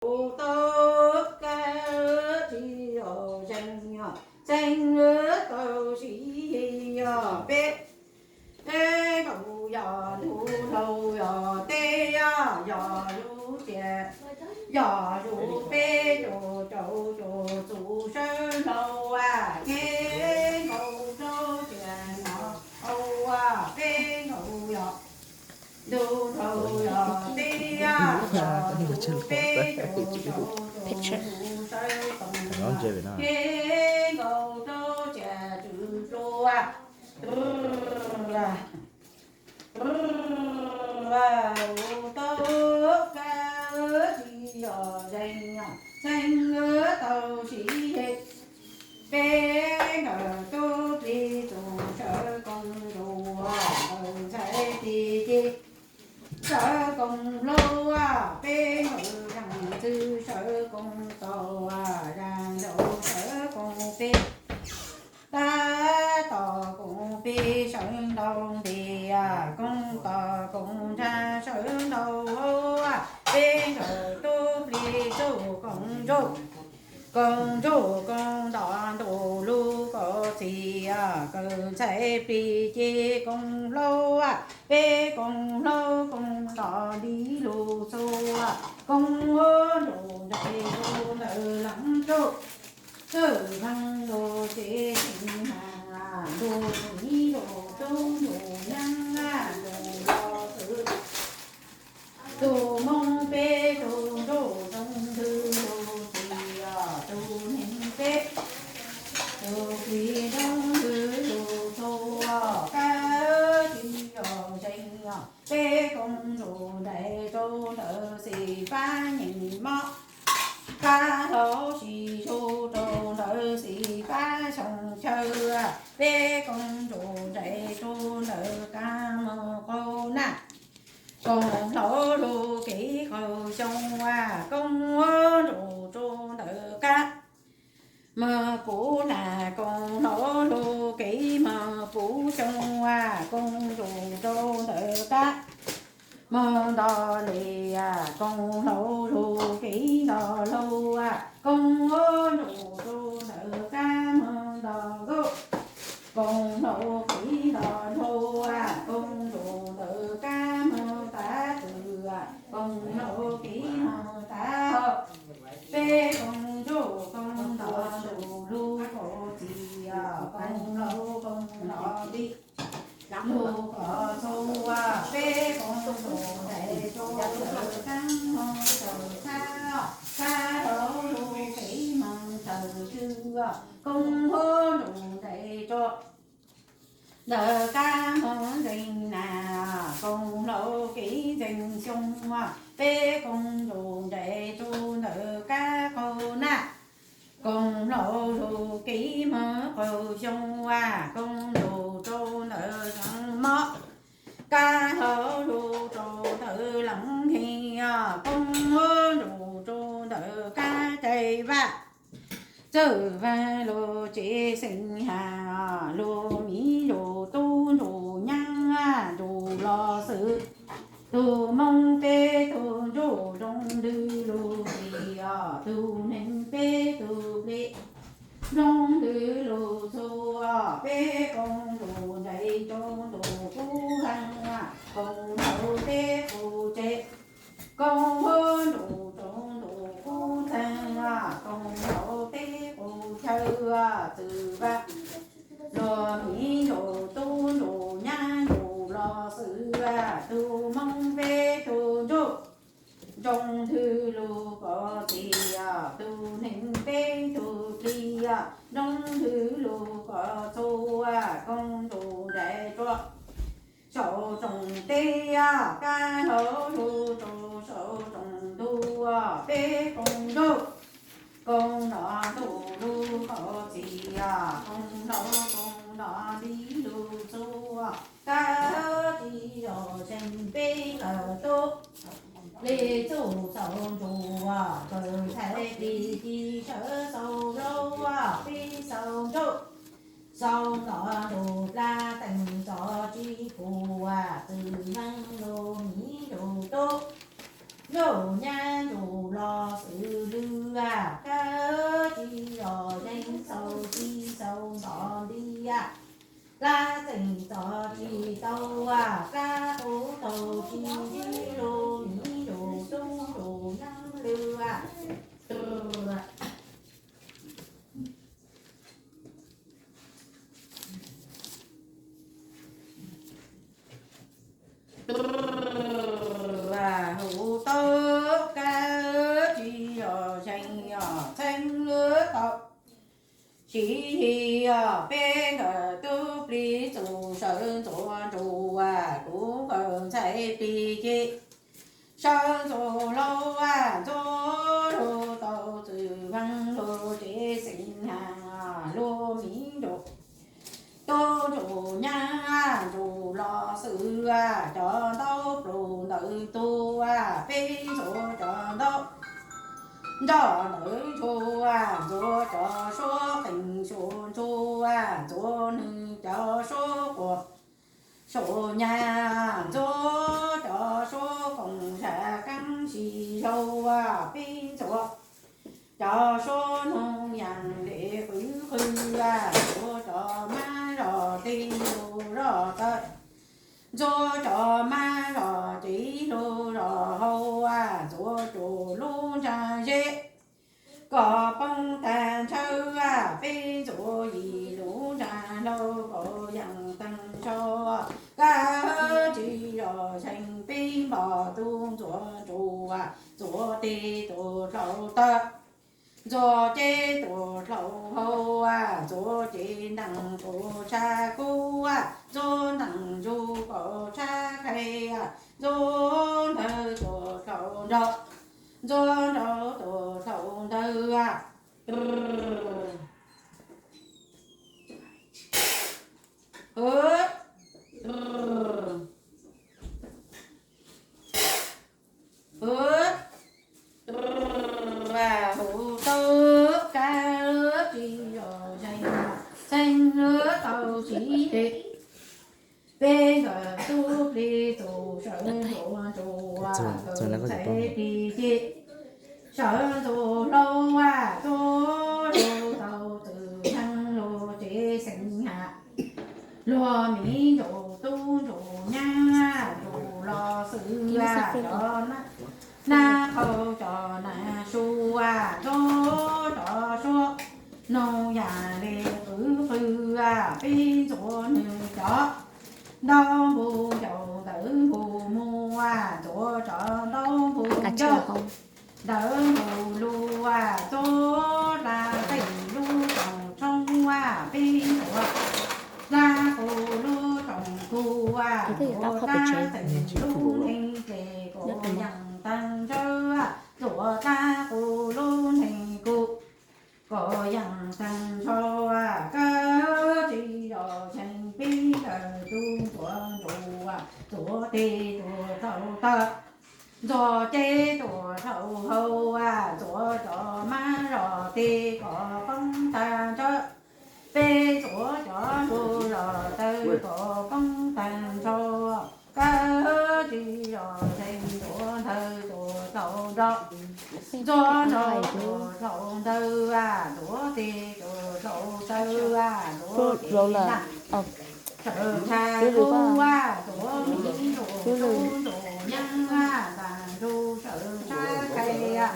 tau kab tsis yog zeeg, zeeg tau sib yog peb, peb nkaus yog ntuj hlau yog teb, yog yus tsiaj, yog yus peb caug caum caum txus sawv hlau, peb nkaus rau tsiaj no hau, peb nkaus yog ntuj hlau yog teb, yog yus peb caug caum caum txus sawv koom, peb nkaus rau tsiaj tswm rua. Tau kab tsis yog zeeg, zeeg tau sib yog peb, nkawd tub plig txus sawv koom ntuj, nkawd ntxhais plig ci sawv koom hlau, peb nkawd zaj ntxwg sawv koom tau, zaj nraud sawv koom plig, tab tom koom plig sawv ntau nti, koom tom koom ntsa sawv ntau hau, peb nkawd tub plig txus koom ntsuj, koom ntsuj koom nto ntuj lug koj txiv, nkawd ntxhais plig ci koom hlau, peb koom hlau koom nto nti lug txua, koom ntuj ntsais rua ntawm leej tub, txwj leej lug ces xeem has, ntuj miv ntuj tub ntuj nyab, ntuj los xwm, tus moob peb tug ntsuj zoo ntws lug txiv, tus neeg peb tug plig zoo ntws lug txua, kab tsis yog zeeg, peb koom ntuj ntsais rua ntawm xim fab nyeem mob, kab hlau sis zug rua ntawm xim fab xyoo chaw, peb koom ntuj ntsais rua ntawm kab moog qaug nag, koom hlau lug kev qaug xyoo, koom ntuj rua ntawm kab moog puv nag, koom hlau lug kev moog puv xyoo, koom ntuj rua ntawm kab moog nto le, koom hlau lug kev nto hlau, koom ntuj rua ntawm kab moog nto nkaus, koom hlau kev nto hlau, koom ntuj ntawm kab moog tav tw, koom hlau kev moog tav hau, peb koom ntuj koom nto ntuj lug koj txiv, koom hlau koom nto nti lug koj txua, peb koom ntuj ntsais rua ntawm kab moog tawg txhab, kab hlau lug kev moog tawg tsw, koom ntuj ntsais rua ntawm kab moog ntseeg nag, koom hlau kev ntseeg xyoo, peb koom ntuj ntsais rua ntawm kab qaug nag, koom hlau lug kev moog qaug xyoo, koom ntuj rua ntawm leej mob, kab hlau lug rua ntawm leej nkeeg, koom ntuj rua ntawm kab cai vaj, txwj vaj lug ces xeem has, lug miv ntuj tub ntuj nyab, ntuj los xwm, tus moob peb tug ntsuj zoo ntws lug txiv, tus neeg peb tug plig zoo ntws lug txua, peb koom ntuj ntsais rua ntuj kub heev, koom hlau peb qub tseg, koom ntuj rua ntuj kub txeeg, koom hlau peb qub chaw, txwj vaj lug miv ntuj tub ntuj nyab, ntuj los xwm, tus moob peb tug ntsuj zoo ntws lug koj txiv, tus neeg peb tug plig zoo ntws lug koj txua, koom ntuj ntsais rua saum rooj teb, kab hlau lug rua saum rooj ntuj, peb koom ntuj koom nto ntuj lug koj txiv, koom hlau koom nto nti lug txua, kab tsis yog zeeg, peb kawm tub plig txuj xaus ntsuj, kawm ntxhais plig ci sawv xaus hlau, peb xaus ntsuj xaus nto ntuj plab teem txo tsi pum, txwj leej lug miv ntuj tub Ntuj nyab ntsuj los xwm lwg, kab tsis zos zeeg xaus tsis xaus ntov nti, laj txeem txov tsis tau, plab qub taug tsis ntsib lug, miv ntsuj tub ntsuj nyab lwg. Hu tau kab tsis zos zeeg os, txheeb lwb tau siv yig os, peb nkawm tub plig txus sawv ntxuav ntsuj, kuv nkawm ntxhais plig ces sawv ntxuav hlau, ntxuav lug tau txwm veeg lug tsev xeem has, lug miv ntsuj tub ntsuj nyab ntsuj los xwm, cov ntaub plus ntawd tug, peb ntxuav cov ntaub nroj ntawd ntsuj, ntxuav cov suab qees suab ntsuj, ntxuav nwg cov suab quas suab nyab, ntxuav cov suab qoom zam kaab si zau, peb ntxuav cov suab noog yaam le qwv qw, ntxuav cov mab zog teg lug zog taw, ntxuav cov mab zog tsev lug zog hau, ntxuav cuaj lub ntsaa zeb kom poob taag ntshaw, peb ntxuav yim lub ntsaa hlau kom yaam taag ntshaw. Kab tsis zos zeeg peb npog tub ntxuav ntsuj, ntxuav teg tuam dlaus taw, ntxuav ceb tuam dlaus hau, ntxuav cev ntaag tuam tshab kub, ntxuav ntaag ntsug kom tshab qhais, ntxuav ntawv tuam dlaus nraug, ntxuav nraug tuam dlaus ntawv. Hu tau kab tsis zos zeeg, txheeb lwb tau siv yig, peb nkawm tub plig txus sawv ntxuav ntsuj, ntxhais plig ces sawv ntxuav hlau, ntxuav lug tau txwm veeg lug tsev xeem has, luag miv ntsuj tub ntsuj nyab ntsuj los xwm, cov nab qhau cov nab su, ntxuav cov suab noog yaam le qwv qw, peb ntxuav nwg cov ntaub npug ncaus ntawd npug muag, ntxuav cov ntaub npug ncaus ntawd npug lug, ntxuav dlaa qeej lub rooj tshoob, peb ntxuav dlaa qus lub rooj kug, ntxuav dlaa qeej lub neeg ces kuj yaam taag ntshaw, ntxuav dlaa qus lub neeg kuj kom yaam taag ntshaw. Kab tsis zos zeeg peb nkawm tub ntxuav ntsuj, ntxuav teg tuam dlaus taw, ntxuav ceb tuam dlaus hau, ntxuav cov mab zog teg kom poob taag ntshaw, peb ntxuav cov npug zog taw kom poob taag ntshaw. Kab tsis zos zeeg ntxuav ntawv tuam dlaus nraug, ntxuav nraug tuam dlaus ntawv, ntxuav teg tuam dlaus taw, ntxuav teg ntaag sawv tshab kub, ntxuav miv ntsuj tub ntsuj nyab ntaag ntsug sawv tshab qhais.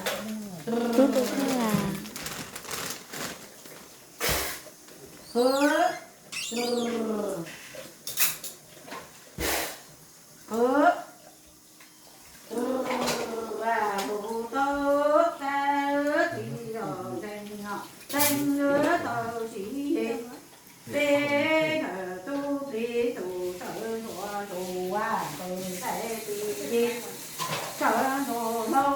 Hu tau kab tsis zos zeeg, txheeb lwb tau siv yig, peb nkawm tub plig txus sawv ntxuav ntsuj, ntxhais plig ces sawv ntxuav hlau,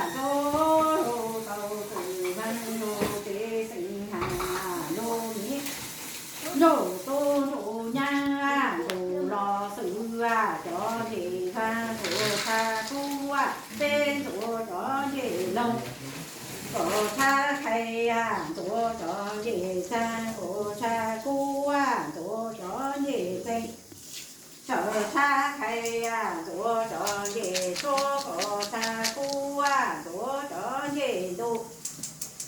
ntxuav lug tau txwm veeg lug tsev xeem has, lug miv ntsuj tub ntsuj nyab ntsuj los xwm, cov ncej txha kuj tshab kub, peb ntxuav cov ncej loog kom tshab qhais, ntxuav cov ncej txha kuj tshab kub, ntxuav cov ncej txheej sawv tshab qhais, ntxuav cov ncej tshuab kom tshab kub, ntxuav cov ncej ntuj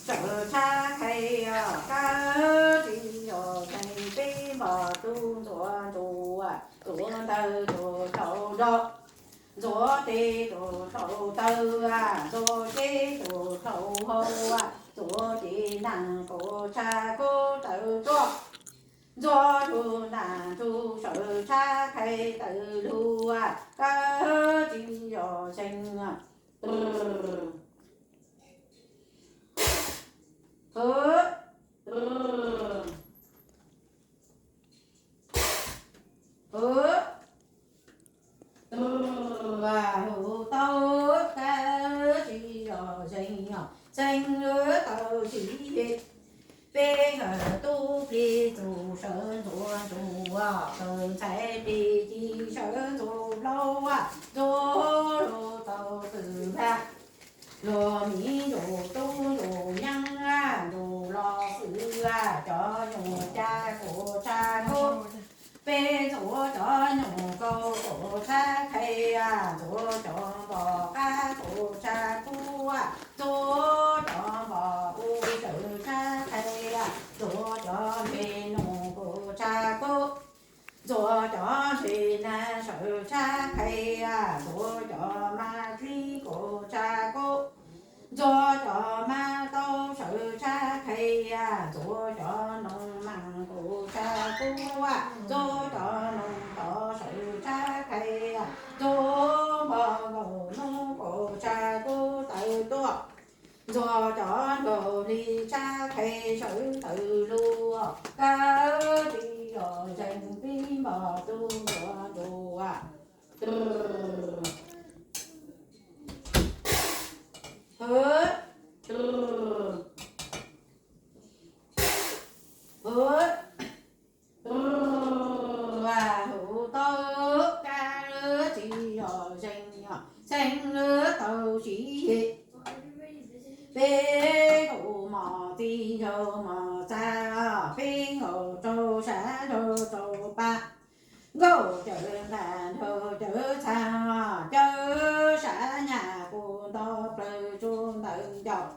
sawv tshab qhais, kab tsis yog zeeg peb npog tug ntxuav ntsuav, ntxuav ntawg tus dlaus nrog, ntxuav tes tus dlaus taw, ntxuav ceb tus dlaus hau, ntxuav ces nag kaus tshab kub tawv tuaj, ntxuav tus nag ntug sawv tshab qhais tawm lug, kab tsis yog zeeg. Hu tau kab tsis yog zeeg, zeeg tau siv peb tub plig txug sawv ntxuav ntsuav, txawm ntxhais plig ci sawv ntxuav plaub, ntxuav lug tau twm vag, luag miv ntsuj tub ntsuj nyab, ntsuj los xwm, cov nyuj ca kaus tshab kub, peb ntxuav cov nyuj kaus kaus tshab qhais, ntxuav cov npog qab kaus tshab kub, ntxuav cov npog u sawv tshab qhais, ntxuav cov ntses noog kaus tshab kub, ntxuav cov ntses nag sawv tshab qhais, ntxuav cov mab dlib kaus tshab kub, ntxuav cov mab taub sawv tshab qhais, ntxuav cov noog mas kaus tshab kub, ntxuav cov noog tod sawv tshab qhais, ntxuav npog nkaus nub kaus tshab kub tawv tuaj, ntxuag cov nraug hli tshab qhais sawv tawm lug, kab tsis yog zeeg peb npog tug ntxuav ntsuav. Hu tau kab tsis yog zeeg, zeeg tau siv peb nkaus mos txij nraug mos txag, peb nkaus rau sab nraug rau pa, nkauj cawv nqaj nraug cawv txha, cawv sab nyaj kub nto plawg tsuj ntawm ncauj,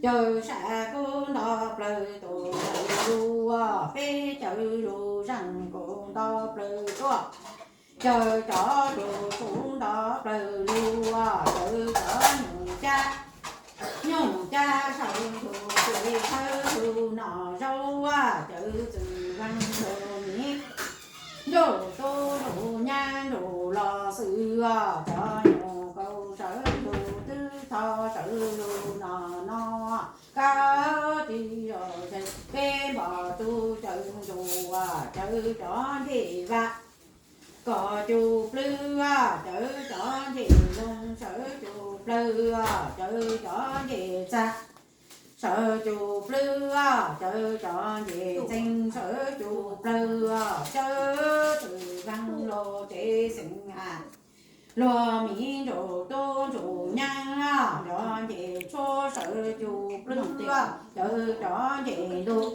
cawv sab kub nto plawg tus ntawm lug, peb cawv lug zeeg kub nto plawg tuaj, cawv cov lug kub nto plawg lug, cawv cov nyuj cab, nyuj cab sawv ntug txwm thawb lug no zaub, cawv txwm veeg lug miv, nraug tub nraug nyab nraug los xwm, cov nyuj kaus sawv lug twb tho sawv lug no no, kab tsis yog zeeg peb npog tug cawv ntsuav, cawv cov ncej vaj kom cus plwg, cawv cov ncej loog sawv cus plawg, cawv cov ncej txag sawv cus plwg, cawv cov ncej txeeg sawv cus plawg, cawv txwm veeg lug tsev xeem a, luag miv ntsuj tub ntsuj nyab, cov ncej tshuab sawv cus plwg, cawv cov ncej ntuj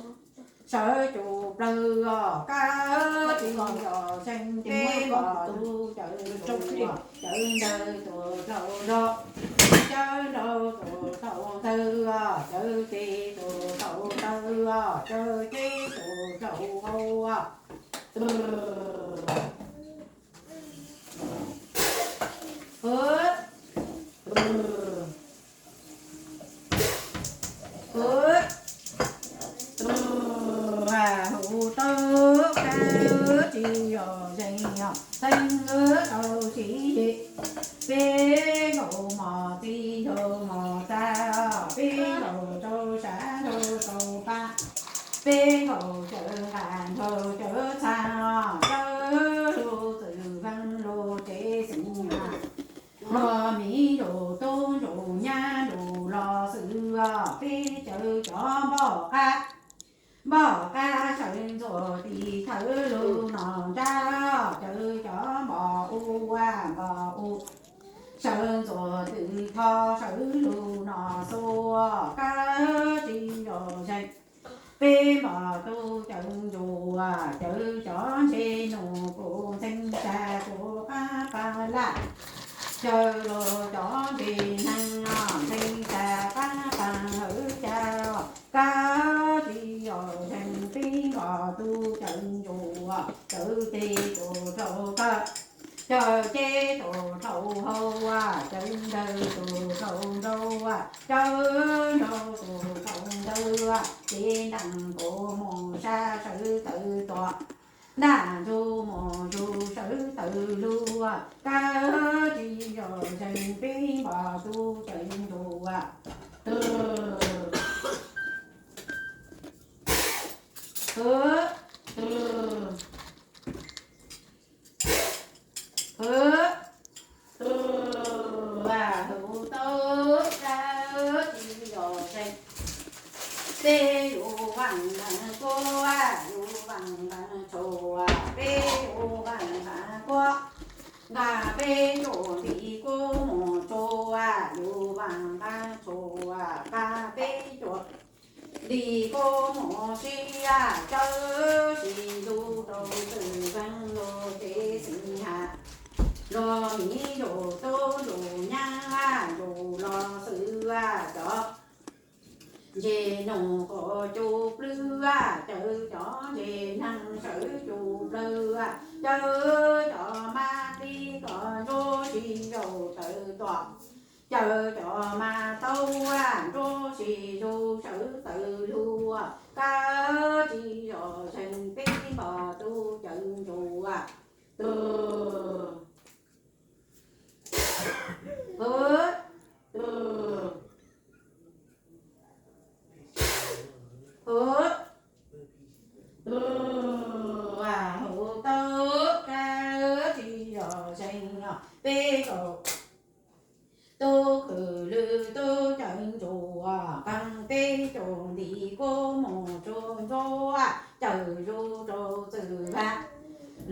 sawv cus plawg, kab tsis yog zeeg peb npog tug cawv ntsuav, cawv ntawg tus dlaus nrog, cawv nraug tus dlaus ntawg, cawv ces tus dlaus taw, cawv ces tus dlaus hau. Hu tau kab tsis yog zeeg, zeeg tau siv peb nkaus mos txij nraug mos txag, peb nkaus rau sab nraug rau pa, peb nkaus cawv nqaj nraug cawv txha, cawv lug txwm veeg lug tsev xeem a, luag miv ntsuj tub ntsuj nyab nraug los xwm, peb cawv cov npog qab, npog qab sawv ntxuav tis thawb lug no nrab, cawv cov npog u a npog u sawv ntxuav twm tho sawv lug no xua, kab tsis yog zeeg peb npog tub cawv ntsuag, cawv cov ntse nus kuv ntxhee tsa kuv qab pag laj, cawv los cov ntse neeg ntxhee tsa qab pag hawv ca, kab tsis yog zeeg peb npog tub cawv ntsuag, cawv ces tus rau tawm, cawv ces tus rau hau, cawv ntawg tus rau nrau, cawv nrau tus rau ntawg, ces ntaag kuv mus sab sawv tawv tuam, ntaag ntsug mus ntsug sawv tawv lug, kab tsis yog zeeg peb npog tub cawv ntsuag. Hwv, hwv, hwv tau, kab tsis yog zeeg peb yug vaaj nqaas kuab, yug vaaj nqaas tshua, peb yug vaaj nqaas kuab, nqaas peb yug nti kuab mus tshua, yug vaaj nqaas tshua, nqaas peb yug nti kuab mus sib, cawv sib lug rau txwm veeg lug ces xeem has, lug miv yug tub ntsuag nyaab, ntsuag los xwb cov ntse nug kuv cug plwg, cawv cov ntse neeg sawv cug plawg, cawv cov mab tib koj ntsuab sib zug tawv tuam, cawv cov mab taub ntsuab sib zug sawv tawv lug, kab tsis yog zeeg peb npog tub cawv ntsuag. Hwv, hwv, hwv tau, kab tsis yog zeeg peb kaum tub khwv lwg tub cawv ntsuag, qaag peb cug nti kuab mus tsuag ntsuab, cawv zug rau txwm vaaj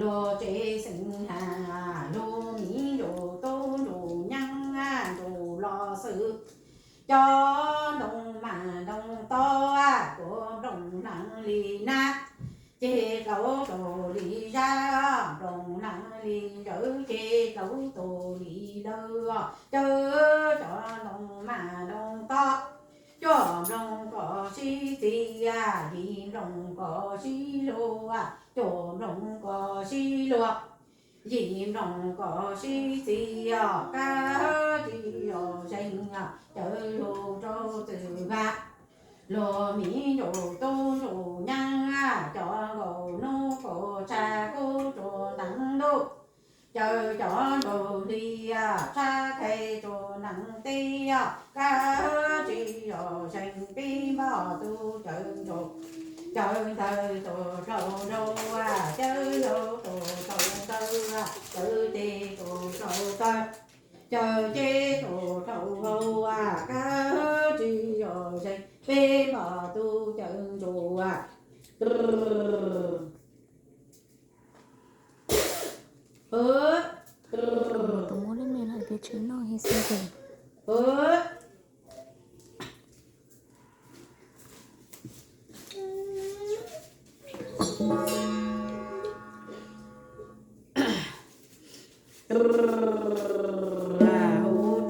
lug ces xeem has, lug miv yug tub ntsuag nyaab, ntsuag los xwb cov nplooj mas nplooj tob, kuv nplooj hnav li nab ces dlauv tug li zab, nplooj hnav li zawv ces dlauv tug li lawv, cawv cov nplooj mas nplooj tob, cuaj nplooj koj sib txiv, yim nplooj koj sib luag, cuaj nplooj koj sib luag, yim nplooj koj sib txiv, kab tsis yog zeeg cawv lug rau txwm vaaj, lug miv yug tub ntsuag nyaab, cov nkaus nub kuv tshaj kub tsuas nteev ntuj, cawv cov nraug hli tshaj thais tsuas nteev teb, kab tsis yog zeeg peb npog tub cawv ntsuag, cawv ntawg tug rau nrau, cawv nrau tug rau ntawg, cawv ces tug rau taw, cawv ces tug rau hau, kab tsis yog zeeg peb npog tub cawv ntsuag. Tus muab lub me los tias tsis noj he xwb ces. Hu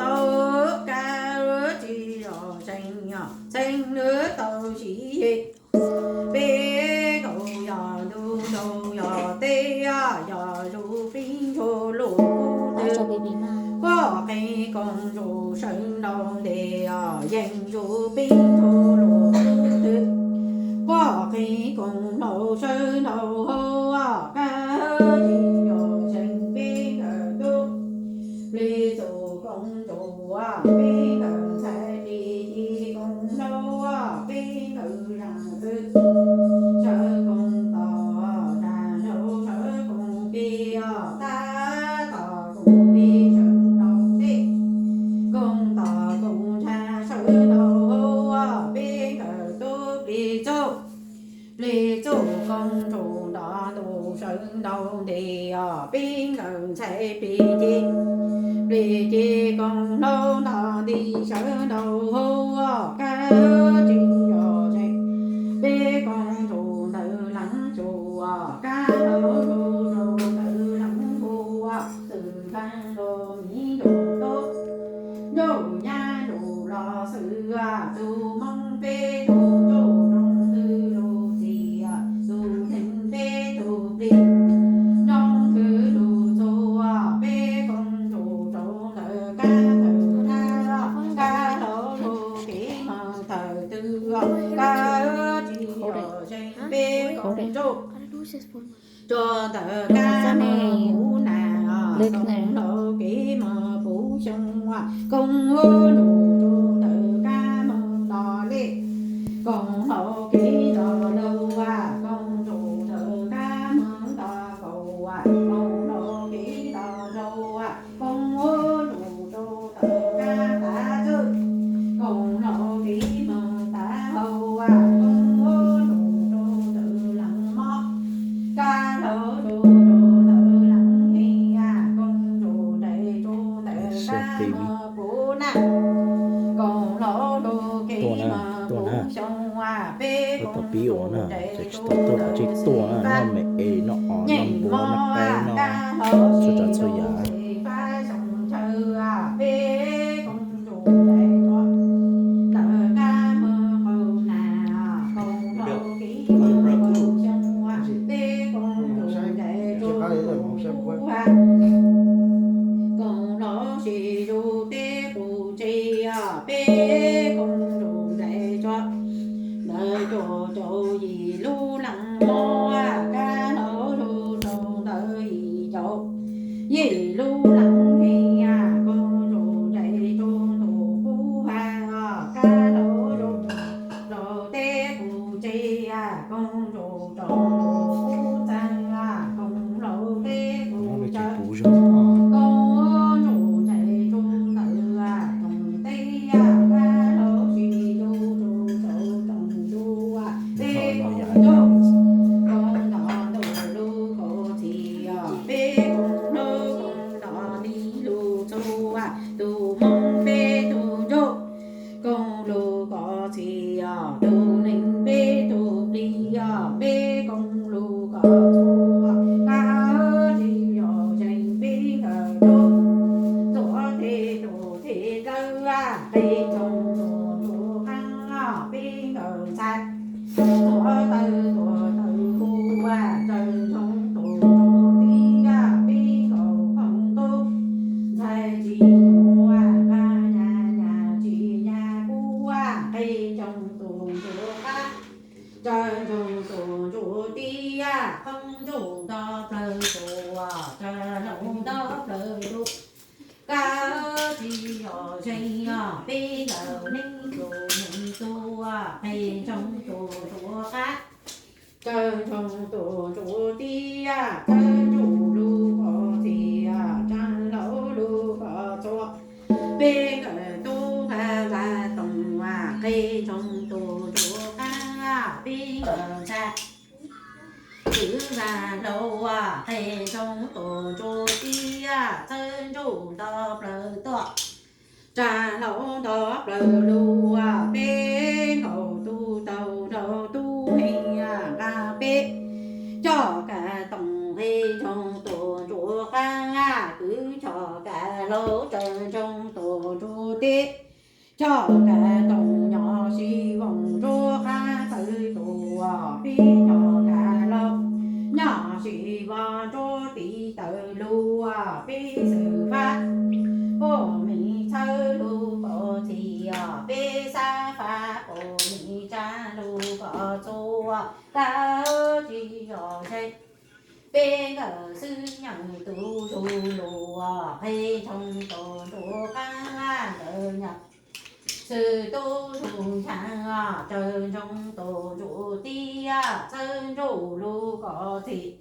tau kab tsis yog tseeb, tseeb lwm tau siv peb nkaus yog ntuj ntuj yog teb, yog zuj peb ntsuag lub kub twg, kuj qee koog ntsuag sawv nraud ntes, yeej zuj peb ntsuag lub kub twg, kuj qee koog hlau sawv nraud hau, kab tsis yog tseeb peb nkawd tub plig txuj koog ntsuag, peb nkawd ntxhais plig ci koog hlau, peb nkawd zaj txwv sawv koog tod, zaj nraud sawv koog plig, tab tom koog plig sawv nraud ntej, koog tom koog ntsa sawv nraud hau, peb nkawd tub plig txuj, plig txuj koog ntsuag nrov ntuj sawv nraud ntes, peb nkawd ntxhais plig ci, plig ci koog hlau nrov nti sawv nraud hau, kab tsis yog tseeb peb Hmoob peb tug ntsuj, nroo thwj lug txiv, tus neeg peb tug plig, nroo thwj lug txhua, peb koom nrug rau ntawm kab thawj thab, kab hlau lug kev moog thawj twg, kab tsis yog zeeg peb koom nrug rua ntawm kab moog puv nas, koom hlau kev moog puv xyoo, koom huv nrug rua ntawm kab moog nto lej, koom hlau kev nto laug, koom nrug ntawm kab moog nto kaum, koom hlau kev nto rau, koom huv nrug rua ntawm kab tav txwj, koom hlau kev moog tav hau, koom huv nrug rua ntawm leej mob, kab hlau lug rua ntawm leej heev, koom nrug nraim rua ntawm kab moog puv nas, koom hlau lug kev moog puv xyoo, peb koom nrug nraim rua ntawm xwm fab, nyeem mob kab hlau lug rua xwm fab xyoo chaw, peb koom nrug nraim rua ntawm kab moog qaug nas, koom hlau kev moog puv xyoo, peb koom nrug nraim rua ntawm kuv ha, koom hlau sib zug tej qub tsev, peb koom nrug nraim rua ntawm cuaj caum yim lub leej mob, kab hlau lug rua ntawm yim caum yim lub leej heev, koom nrug nraim rua ntawm kuv ha, kab hlau lug rua tej qub tsev, koom nrug rua ntawm kuv txav, koom hlau tej qub tsev, koom nrug nraim rua ntawm koom teb, kab hlau sib zug rua ntawm koom nrug, peb koom nrug rua nto ntawm lub kaum txhim, peb koom hlau koom nto ntawm lub txhua, tus Hmoob peb tug ntsuj, koom lub kaum txhim, tus neeg peb tug plig, peb koom lub kaum txhua, kab tsis yog zeeg peb nkawd tug, tuav tej tug tej dlawb, qe ntsoog tus ntsuag qaab, peb nkawd ntxhais, tuav taw tuav taw kuv, tsaws ntsoog tus ntsuag tib, peb nkawd phooj tub, ntxhais tsis muaj nqaa, nyab nyab tsis nyab kuv, qe ntsoog tus ntsuag qaab, tsaws ntsoog tus ntsuag tib, phooj ntsuag nto plawg tuav, tsaws hlau nto plawg tuav, kab tsis yog zeeg peb nkawd neeg tug neeg tub, qe ntsoog tus ntsuag qaab, tsaws ntsoog tus ntsuag tib, txawb ntsuj lub kaum txhim, tsaws hlau lub kaum txhua, peb nkawd tub nqa vaj toog, qe ntsoog tus ntsuag qaab, peb nkawd ntxhais kwv vaj hlau, qe ntsoog tus ntsuag tib, txawb ntsuj nto plawg tuaj, tsaws hlau nto plawg lug, peb nkaus tub taug nraug tub heev, nqa peb coj kav toog, qe ntsoog tus ntsuag qaab, kwv coj kav hlau, tsaws ntsoog tus ntsuag tib, coj kav toog, nyob sib voog ntsuag qaab txawb tuav, peb coj kav hlau, nyob sib voog ntsuag tib tawg lug, peb xwm fab puag me txhawb lub kaum txhim, peb xab fab puag me tsav lub kaum txhua, kab tsis yog zeeg peb nkawd xwb nyeem tub zug lug, qe ntsoog tus ntsuag qaab, nkawd nyeem xwm tub zug nchav, tsaws ntsoog tus ntsuag tib, txawb ntsuj lub kaum txhim,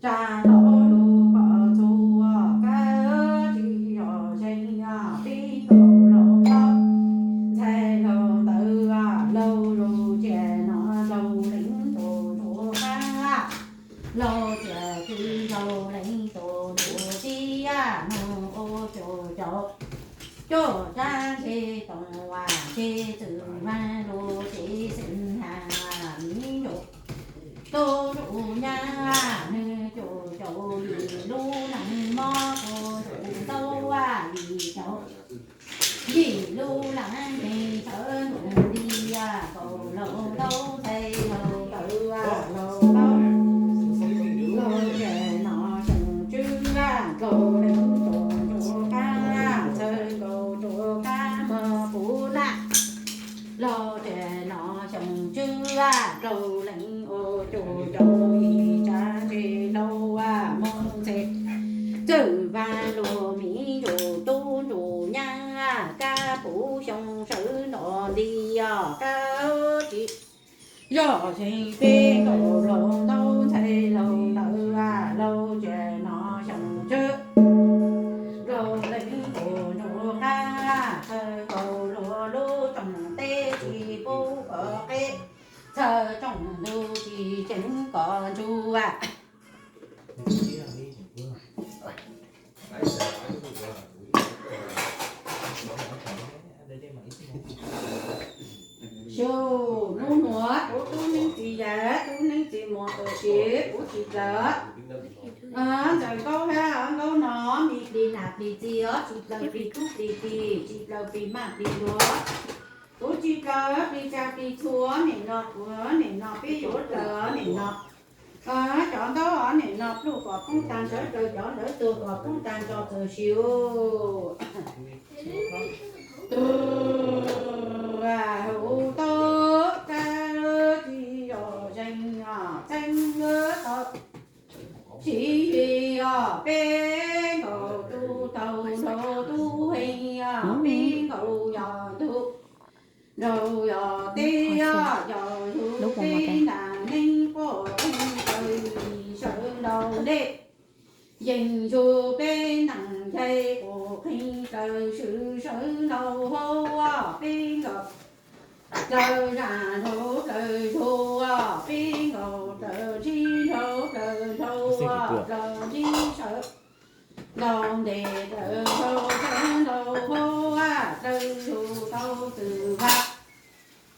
tsaws hlau lub kaum txhua, kab tsis yog zeeg peb nkaus laug ntaub, ntxhais laug ntawd, laug lug tsiaj no laug leej tus ntsuag qaab, laug tsiaj tw laug leej tus ntsuag tib, moog ua cuaj caum cuaj tsav ntseg toom, ntseg txwm vaag lug ntseg xeem hav, miv ntsug tub ntsug nyab, nwg cuaj caum yim lub leej Vaj laug leej ua cuj caum yim tsav ntse laug vaj moog ntxhe, txawj vaj lug miv ntsug tub ntsug nyab, kab puv xyoo sawv nrog nti os kab tsi. Yog zeeg peb nkaus laug ntaub ntxhais laug ntawd vaj laug tsev no xyoo tswb, laug leej ua ntsug qab, qhawv nkaus luag lub tsoom teb tsis pub kov qeb, txhawj tsoom ntug tsis ceev kov ntsug vaj. Xyov, nub nuav kuv tub neeb txiv yaig tub neeb txiv muam tawm sim kuv tsis dlawg, ntxawm nkaub hab nkaub no, mi plig nam plig txiv os, tsis dlawg plig tub plig ki, tsis dlawg plig maj plig luag, kuv tsis dlawg plig tsag plig txhua, nim no kuv nim no peb yuav dlawg nim no. Cov ntaub nim no pluj kom poob tag ntshawv dlawg, cov ntawv tuag kom poob tag ntshawv txawm siv. Tus vaj hu tau kab tsis yog zeeg os, txeeb tau tsis yog peb nkaus tub taug nraug tub heev os, peb nkaus yog tub nraug yog teb os, yog yug peb ntaag neeb quaj qeeg plaws yim sawv nraud ntej, yeej yug peb ntaag ncaig quaj qeeg plaws swm sawv nraud hauv peb nkaus plaws zag nraud plaws zug, peb nkaus plaws ntsib nraud plaws nraud, plaws ntsib sawv nraud ntej plaws nraud sawv nraud hauv, plaws yug tau txwm vaj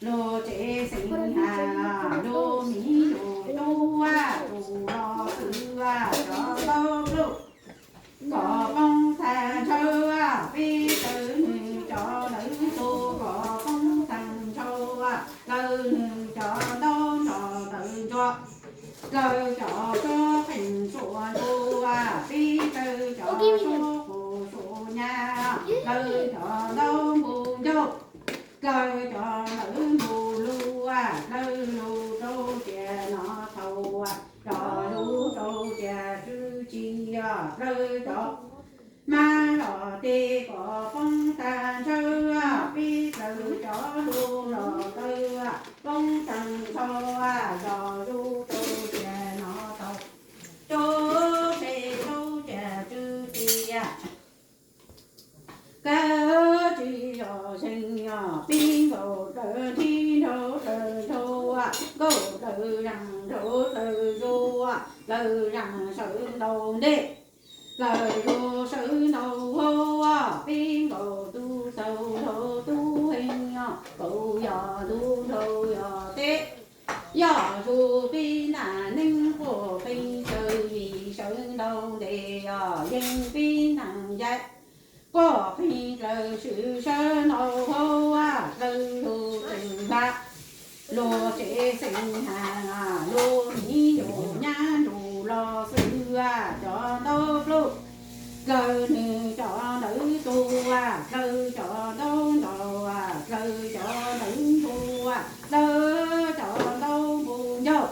luag tsev xeem has, luag miv yug tub vaj lug los xwm vaj cov ntaub pluj kom poob tag ntshaw vaj, peb plaws nwg cov ntawv tug kom poob tag ntshaw vaj, plaws nwg cov ntaub nrog ntawv ntsuag, plaws cov suab qeeg suab ntsuag vaj, peb plaws cov suab quas suab nyab, plaws cov ntaub npug ncauj, plaws cov ntawv npug lug vaj, plaws lug rau tias nov thaum vaj, cov lug rau tias tswv tsi, plaws cov mab los tes kom poob tag ntshaw, peb plaws cov lug los plaws poob tag ntshaw, cov lug rau tias nov thaum, rau tse rau tias tswv tsi. Kab tsis yog zeeg os, peb nkaus plaws ntsib nraud plaws nraud, nkaus plaws zag nraud plaws zug, plaws zag sawv nraud ntej, plaws zug sawv nraud hauv, peb nkaus tub taug nraud tub heev os, nkaus yog tub nraud yog teb, yog zug peb ntaag neeb quaj qeeg plaws yim sawv nraud ntej os, yeej peb ntaag ncaig quaj qeeg plaws swm sawv nraud hauv, plaws lug txwm vaj luag tsev xeem has, luag miv yug nyab nrug los xwm vaj cov ntaub pluj, plaws nwg cov ntawv tug vaj, plaws cov ntaub nrog vaj, plaws cov ntawv ntsuag vaj, plaws cov ntaub npug ncauj,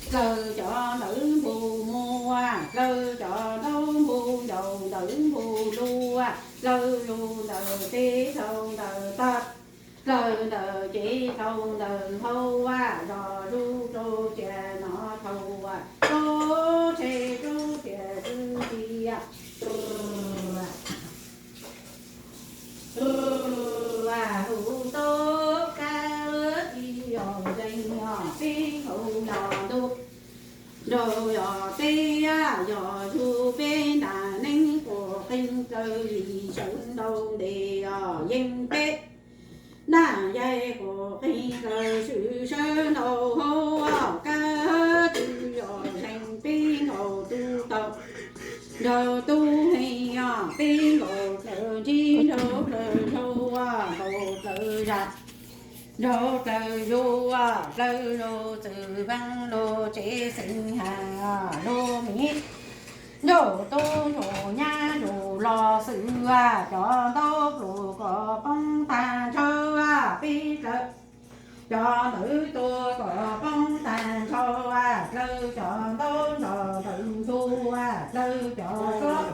plaws cov ntawv npug muag vaj, plaws cov ntaub npug ncauj ntawv npug lug vaj, plaws lug ntawm teb dhau ntawm tag, plaws ntawm cev dhau ntawm hauv vaj, zog zug rau tias nov thaum vaj, rub tsheb rub tias tswv tsi. Vaj hu tau kab tsis yog zeeg os, peb nkaus yog ntuj nraug yog teb, yog zug peb ntaag neeb quaj qeeg plaws yim sawv nraud ntej os, yeej peb ntaag ncaig quaj qeeg plaws swm sawv nraud hauv, kab tsis yog zeeg peb nkaus tub taug nraug tub heev os, peb nkaus plaws ntsib nraud plaws nraug, nkaus plaws zag nraud plaws zug, plaws lug txwm vaj luag tsev xeem has, luag miv nrug tub nrug nyab nrug los xwm vaj cov ntaub pluj kom poob tag ntshaw vaj, peb plaws Cov ntawd tua kom poob tag nrho, dlawg cov ntaub ntawm ntug, dlawg cov suab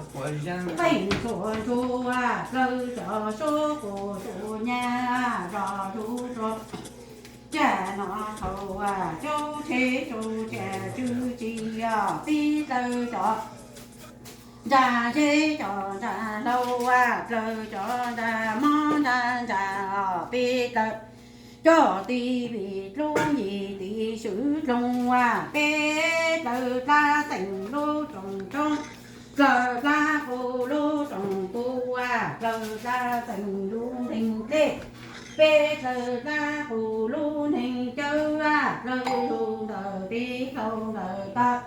qeej txhua ntug, dlawg cov suab kuv tus nyab zos ntug rua. Caj no thaum cub tsheb tsaus tsiaj tswv tsi os, peb dlawg cov ntsa zeb cov ntsa hlau, dlawg cov ntsa mob ntsa ntsa os, peb dlawg cov tib vim dlub yim tib swm dloog, peb dlawg dlab xeem lub rooj tshoob, dlawg dlab qus lub rooj pub, dlawg dlab xeem lub neeg dlej, peb dlawg dlab qus lub neeg cawv, dlawg lug ntawm teb dlhau ntawm taw,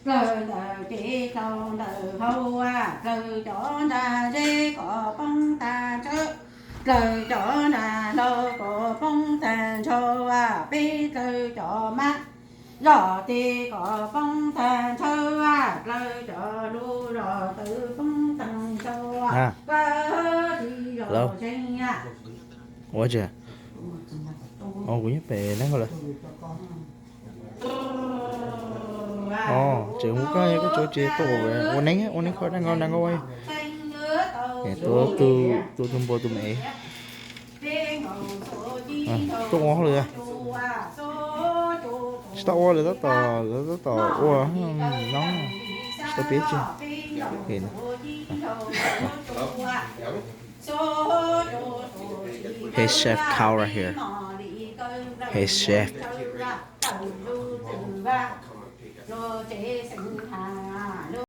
dlawg ntawm teb dlhau ntawm hauv, dlawg cov ntsa zeb kom poob tag nrho, dlawg cov ntsa hlau kom poob tag nrho, peb dlawg cov mab zos tej kom poob tag nrho, dlawg cov lub zos tawv poob tag nrho, pab tib zos tseeb. Ua tsi? Kuv nyob pem neeb lawm. Tseem mus koj, koj tsuav tsev tuaj ua neeb, ua neeb koj dab nkaub dab nkaub. Tuaj tus npua tus me, tuaj ua hauj lwm. Tsis tau ua, lawv tab tom, lawv tab tom ua no, tsis tau pib tsi. His chef cow right here. His chef.